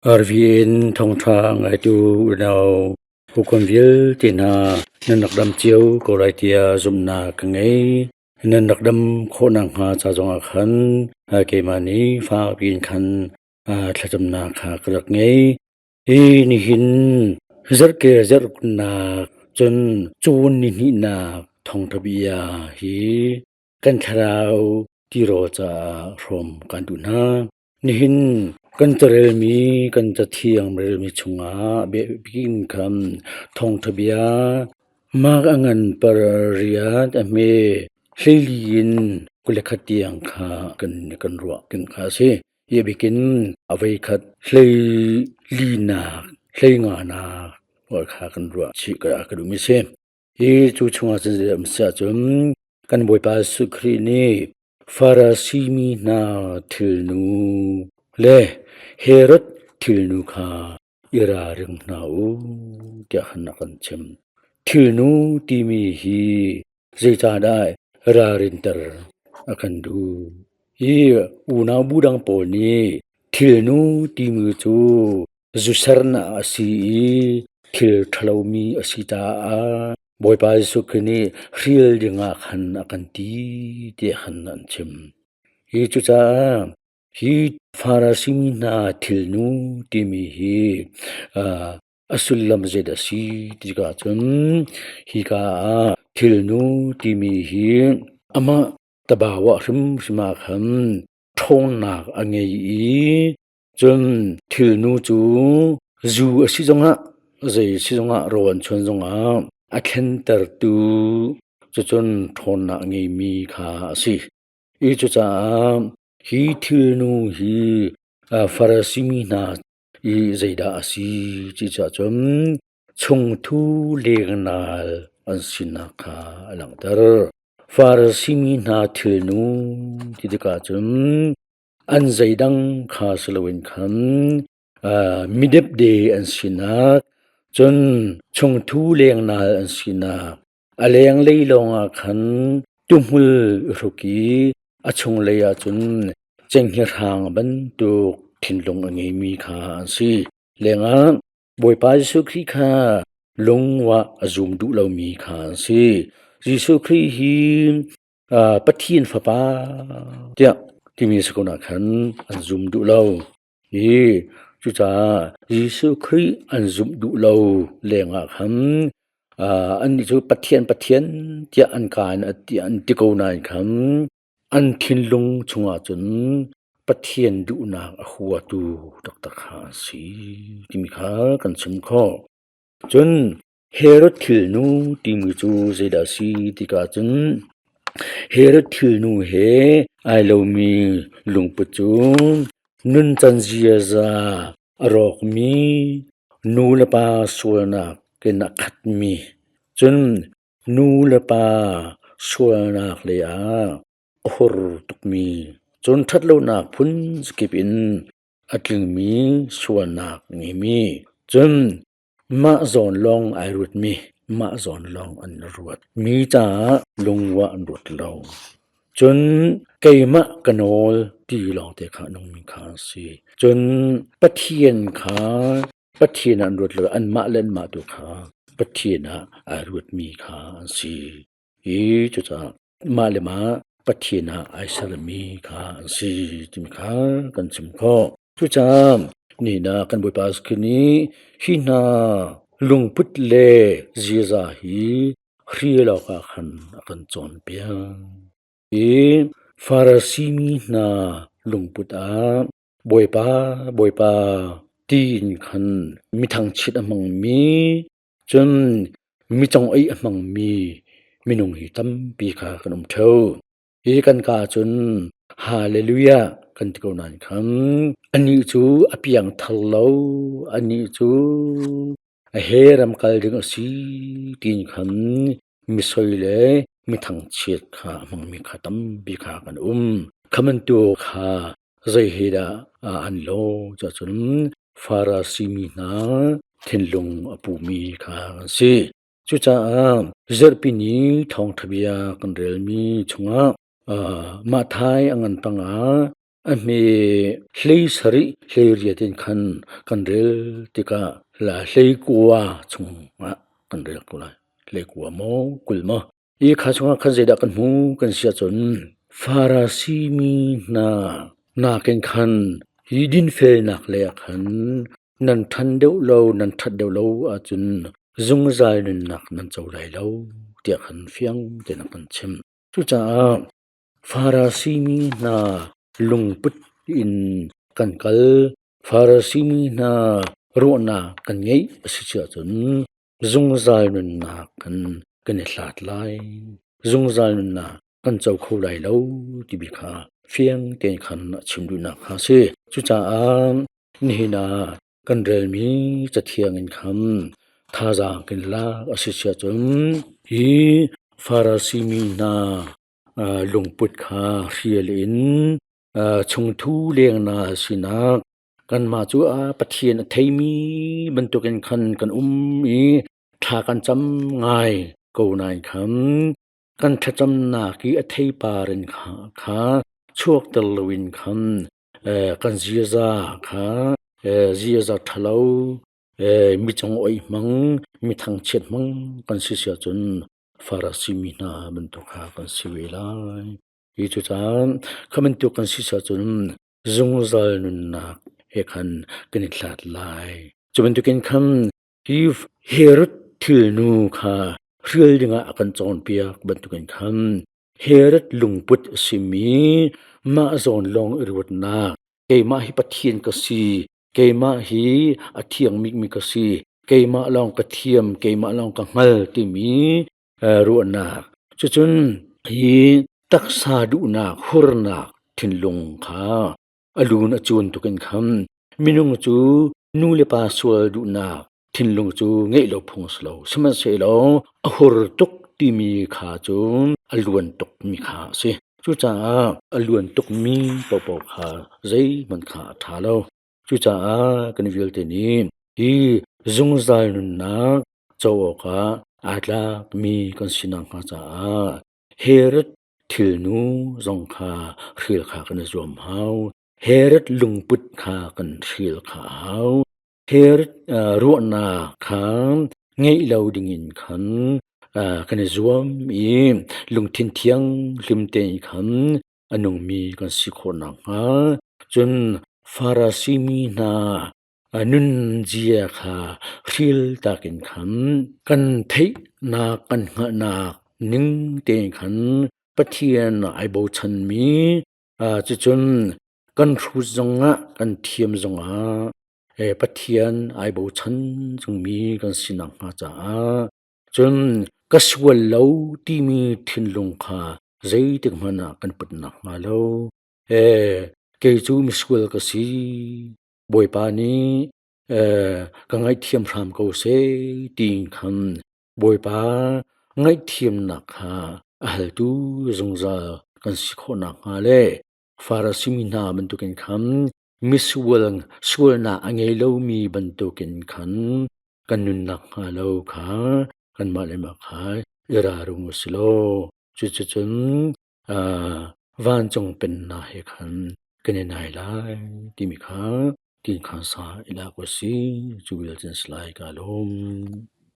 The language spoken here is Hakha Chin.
RVN thawngṭha ngaitu unau hawikom vialte hna nan rak dam cio ko lai tiah zumhnak ka ngei. Nan rak dam khawh nakhnga ca zongah khan keimah nih fakpi in khan thlacamnak kha ka rak ngei. Hi nihin zarhke zarhnak cun cawn nihnihnak thawngṭha bia hi kan thlarau tirawl caah hrawm kan duh hna. Nihin kan carelmi kan cathiang relmi chungah biakin khan thawngṭha bia mark a ngan pariat a hme hleili in 21 tiang kha kan kan ruah king kha a si. Hi a bikin a voikhat hlei linak hlei nganak kha kan ruah chih ka ka duhmi si. Hi cu chungah cun zei um si ahcun kan Bawipa Jesuh Khrih nih Farasi mi hna thilnu le Herod thilnu kha i ralring hna u tiah khan a kan chim. Thilnu timi hi zeicahdah ralrinter a kan duh? Hi unau bu dang pawl nih thilnu timi cu zu sernak a si i thil ṭhalomi a si caah Bawipa Jesuh Khrih nih hrial dingah khan a kan ti tiah khan an chim. Hi cucaah hi Farasi mi hna thilnu timi hi a sullam zeidah a si ti tikah cun hika ah thilnu timi hi amah tabawah hrimhrim ah khan ṭhawnnak a ngei i Cun thilnu cu zu a si zongah zei si zongah rawl an chuan zongah a thlentertu cucun ṭhawnnak a ngeimi kha a si. I cucaah hi thilnu hi Farasi mi hna i zeidah a si ti cun chungthu lengnal an sinak kha a langhter. Farasi mi hna thilnu ti tikah cun An zeidang kha si loin khan midepde an sinak, cun chungthu lengnal an sinak, a lenglei lawngah khan tuhmul i hruk i a chunglei ah cun cenghngia hrang bantuk thinlung a ngeimi kha an si. Lengah Bawipa Jesuh Khrih kha lungwah a zum duh lomi kha an si. Jesuh Khrih hi Pathian Fapa tiah timi si ko khan an zum duh lo. I cucaah Jesuh Khrih an zumh duh lo lengah khan annih cu Pathian Pathian tiah an kaa in an ti ko nain khan an thinlung chungah cun Pathian duhnak a huatu taktak kha an si timi kha kan chim khawh. Cun Herod thilnu timi cu zeidah a si tikah cun Herod thilnu he ai lomi lungput cu nuncan ziaza a rawkmi nu le pa sualnak in a khatmi cun nu le pa sualnak lei ah a hur tukmi cun ṭhatlonak phun zakip in a tlingmi sualnak a ngeimi cun Mah zawn lawng ai ruatmi, mah zawn lawng an ruat. Mi caah lungwah an ruat lo. Cun keimah ka nawl ti lawngte kha a nungmi kha a si. Cun Pathian kha Pathian ah an ruat lo, anmah le anmah tu kha Pathian ah ai ruatmi kha an si. I cucaah mah le mah Pathian ah ai sermi kha an si timi kha kan chim khawh. Cucaah nihin ah kan Bawipa Jesuh nih hi hna lungput le ziaza hi hrial awkah khan a kan cawnpiak. Hi Farasi mi hna lungput ah Bawipa, Bawipa tiin khan mi thangchiat a hmangmi, cun mi cong-ei a hmangmi minung hi tampi kha kan um ṭheo. Hi kan ka cun Hallelujah kan ti ko nain khan anih cu a piangthar lo, anih cu a he ram kal ding a si tiin khan mi soi le mi thangchiat kha a hmangmi kha tampi kha kan um. Kha bantuk kha zei he dah an lo cun Farasi mi hna thinlung a pumi kha an si. Cucaah zarhpi ni thawngṭha bia kan relmi chungah Matthai a ngan tangah. A hme hlei sarih hlei riat in khan kan rel tikah la hlei kua chungah kan rel ko lai. Hlei kua maw 20 maw. Hi kha chungah khan zeidah kan hmu kan si ahcun Farasi mi hna nakin khan hi dinfelnak lei ah khan nan ṭhan deuh lo, nan ṭhat deuh lo ahcun zungzal nunnak nan co lai lo tiah khan fiang tein a kan chimh. Cucaah Farasi mi hna lungput in kan kal, Farasi mi hna ruahnak kan ngeih a si ahcun zungzal nunnak kan kan i hlat lai. Zungzal nunnak kan co kho lai lo timi kha fiang tein khan a chim duhnak kha a si. Cucaah nihin ah kan relmi Cathiang in khan thazaang kan lak a si ahcun hi Farasi mi hna lungput kha hrial in chungthu lengna sinak kanmah cu Pathian a theimi bantukin khan kan um i thla kan cam ngai ko nain khan kan thlacamnak i a theipar in kha chuakter loin khan kan ziaza kha ziaza ṭhalo mi cung oih hmang mi thangchiat hmang kan si si ahcun Farasi mi hna bantuk kha kan si ve lai. Hi cucaah kha bantuk kan si ahcun zungzal nunnak he khan kan i hlat lai. Cu bantukin khan hi Herod thilnu kha hrial dingah a kan cawnpiak bantukin khan Herod lungput a simi mah zawn lawng i ruatnak keimah hi Pathian ka si, keimah hi a thiangmi ka si, keimah lawng ka thiam, keimah lawng ka hngal timi ruahnak. Cucun hi taksa duhnak, hurnak thinlung kha a lun a cuan tuk in khan minung cu nu le pa sual duhnak thinlung cu ngeih lo phung a si lo. Sihmanhsehlaw a hur tuk timi kha cu a luan tukmi kha a si. Cucaah a luan tukmi paohpaoh kha zeihmanh kha a ṭha lo. Cucaah kan vialte nih hi zungzal nunnak co awkah aa tlakmi kan si nakhnga caah Herod thilnu zong kha hrial kha kan i zuam hau. Herod lungput kha kan hrial kha a hau. Herod ruahnak kha ngeih lo dingin khan kan i zuam i lungthin thianghlim tein khan a nungmi kan si khawh nakhnga cun Farasi mi hna nunzia kha hril takin khan kan theihnak kan hngalhnak ning tein khan Pathian ai bochanmi cucun kan hrut zongah kan thiam zongah Pathian ai bochan cungmi kan si nakhnga caah cun ka sual lo timi thinlung kha zeitik hmanh ah kan put nakhnga lo kei cu misual ka si Bawipa nih ka ngaihthiam hram ko seh ti khan Bawipa ngaihthiamnak kha a haltu zungzal kan si khawh nakhnga le Farasi mi hna bantukin khan misual sualnak a ngei lomi bantukin khan kan nun nakhnga lo kha kanmah le mah kha i ralring u si law cuticun vancung pennak he khan kan i nai lai timi kha ti kha sa i lak u si. Cu vial cun si lai ka lawm.